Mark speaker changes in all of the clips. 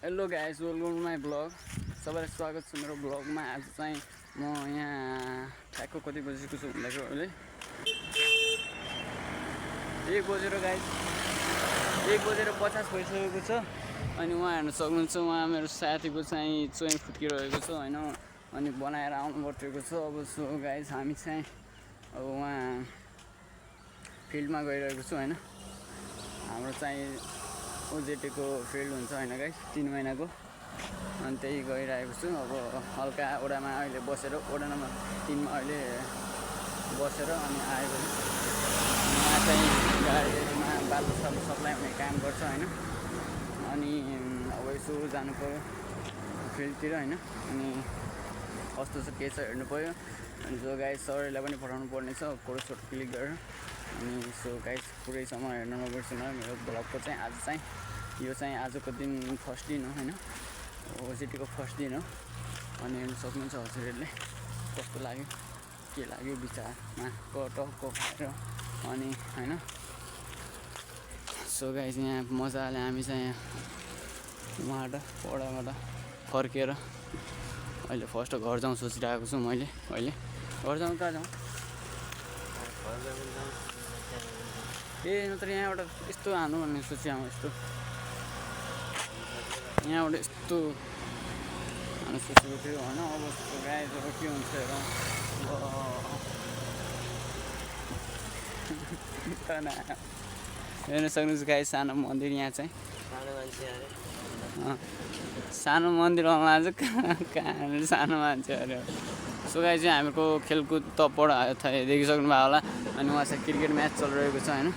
Speaker 1: Hello guys, welcome to my vlog. सबैलाई स्वागत छ मेरो ब्लगमा। आज चाहिँ म यहाँ ठ्याक्क कति बजेको छु भन्दाखेरि अहिले 1 बजेर गाइस 1:50 भइसकेको छ। अनि उहाँ हेर्न सक्नुहुन्छ, उहाँ मेरो साथीको चाहिँ चोइन फुट्किरहेको छ होइन, अनि बनाएर आउनु परेको छ। अब सो गाइस हामी चाहिँ अब उहाँ फिल्डमा गइरहेको छु होइन। हाम्रो चाहिँ ओजेटीको फिल्ड हुन्छ होइन गाइस, 3 महिनाको, अनि त्यही गइरहेको छु। अब हल्का ओडामा अहिले बसेर, ओडा नम्बर 3 मा अहिले बसेर अनि आएको छु। यहाँ चाहिँ गाडीमा बालु सालु सप्लाई हुने काम गर्छ होइन। अनि अब यसो जानु पऱ्यो फिल्डतिर होइन, अनि कस्तो छ के छ हेर्नु पऱ्यो। अनि जो गाइस सरलाई पनि पठाउनु पर्ने छ फोटो सोटो क्लिक गरेर। अनि सो गाइस पुरैसम्म हेर्न नबिर्सिनु मेरो ब्लगको चाहिँ। आज चाहिँ यो चाहिँ आजको दिन फर्स्ट दिन हो होइन, ओजेटीको फर्स्ट दिन हो। अनि हेर्न सक्नुहुन्छ हजुरहरूले कस्तो लाग्यो के लाग्यो विचारमा टक्क खाएर अनि होइन। सो गाइस यहाँ मजाले हामी चाहिँ उहाँबाट ओडाबाट फर्केर अहिले फर्स्ट घर जाउँ सोचिरहेको छु मैले। अहिले घर जाउँ कहाँ जाउँ? नत्र यहाँबाट यस्तो हानु भन्ने सोचेँ। यस्तो यहाँबाट यस्तो हानु सोचेको थियो होइन। अब गाइजहरू के हुन्छ हेरौँ। हेर्न सक्नुहुन्छ गाइस सानो मन्दिर यहाँ चाहिँ। सानो मन्दिरमा चाहिँ कहाँ सानो मान्छे अरे। सो गाइस चाहिँ हामीको खेलकुद तपबाट देखिसक्नु भयो होला। अनि उहाँ चाहिँ क्रिकेट म्याच चलिरहेको छ होइन।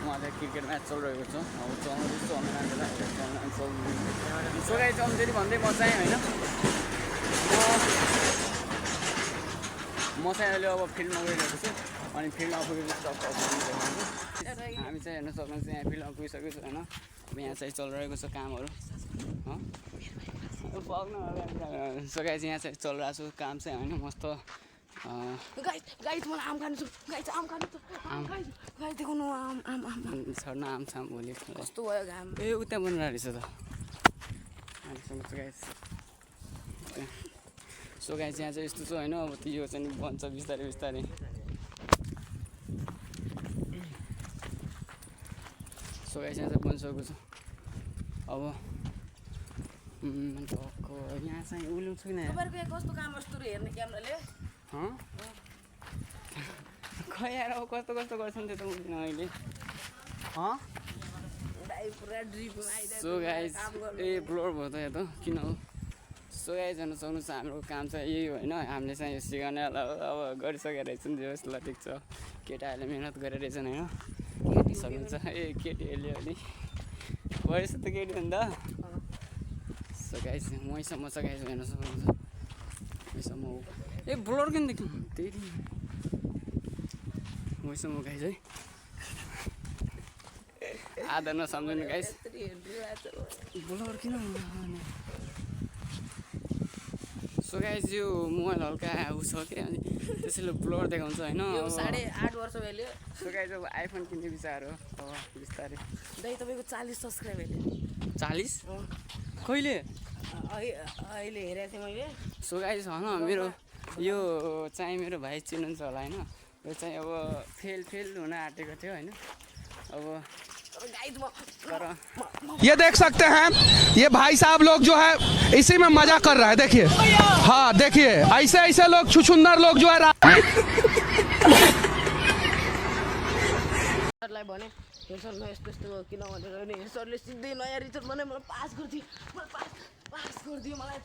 Speaker 1: उहाँ चाहिँ क्रिकेट म्याच चलिरहेको छ। अब चल्दैछ चल्ने मान्छेलाई चल्नु। सो गाइस चल्दै भन्दै म चाहिँ होइन, म चाहिँ अहिले अब फिल्डमा गइरहेको छु। अनि फिल्डमा पुगेपछि हामी चाहिँ हेर्न सक्नुहुन्छ यहाँ फिल्डमा पुगिसकेको छु होइन। अब यहाँ चाहिँ चलिरहेको छ कामहरू। सो गाइस यहाँ चाहिँ चलिरहेको छु काम चाहिँ होइन। मस्त छर्न आम छाम भोलि कस्तो भयो घाम। ए उता बनिरहेको रहेछ त गाइस। सो गाइस यहाँ चाहिँ यस्तो छ होइन। अब त्यो चाहिँ बन्छ बिस्तारै बिस्तारै। सो गाइस यहाँ चाहिँ बनिसकेको छ। अब यहाँ चाहिँ उल्लु छु किन
Speaker 2: कस्तो काम कस्तो हेर्ने क्यामेराले
Speaker 1: खै यार अब कस्तो कस्तो गर्छन् त्यो त बुझ्दिनँ अहिले। सो गाइस ए ब्लर भयो त यहाँ त किन हो। सो गाइस हेर्न सक्नुहुन्छ हाम्रो काम चाहिँ यही होइन। हामीले चाहिँ यो सिकाउने अब गरिसकेर रहेछ नि जस ल ठिक छ। केटाहरूले मिहिनेत गरेर रहेछन् होइन। केटी सक्नुहुन्छ ए केटीहरूले अलि बढेछ त केटी हो नि त। सो गाइस मैसम्म छ गाइस हेर्न सक्नुहुन्छ। मैसम्म हो ए ब्लर किन देख्नु त्यही मैसम्म गाइस है। आधा नसम्झनु गाइस ब्लर किन हुँदैन। सो गाइस यो मोबाइल हल्का उ छ कि अनि त्यसैले ब्लर देखाउँछ होइन।
Speaker 2: 8.5 वर्ष भयो।
Speaker 1: सो गाइस अब आइफोन किन्ने विचार हो अब बिस्तारै।
Speaker 2: दाइ तपाईँको 40 सब्सक्राइबर
Speaker 1: 40 कहिले
Speaker 2: अहिले हेरेको थिएँ मैले।
Speaker 1: सो गाइस होइन मेरो यो चाहिँ मेरो भाइ चिन्नुहुन्छ होला होइन। यो चाहिँ अब फेल हुन आँटेको थियो होइन। अब
Speaker 3: ये देख सकते हैं ये भाई साहब लोग जो है इसी में मजा कर रहा है। देखिए हाँ देखिए ऐसे ऐसे लोग छुछुंदर लोग जो है
Speaker 2: भने हेर्सनमा यस्तो यस्तो किन भनेर नि सरले सिधै नयाँ रिचर्ज बनाए मलाई पास गरिदियो। मलाई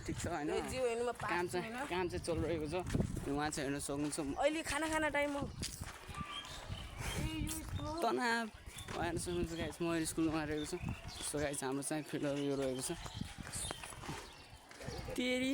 Speaker 1: ठिक छ होइन। काम चाहिँ चलिरहेको छ। उहाँ चाहिँ हेर्न सक्नुहुन्छ
Speaker 2: अहिले खाना टाइम हो
Speaker 1: तनाव हेर्न सक्नुहुन्छ गाइस। म स्कुलमा रहेको छु। सो गाइस हाम्रो चाहिँ फिल्डहरू यो रहेको छ तेरी।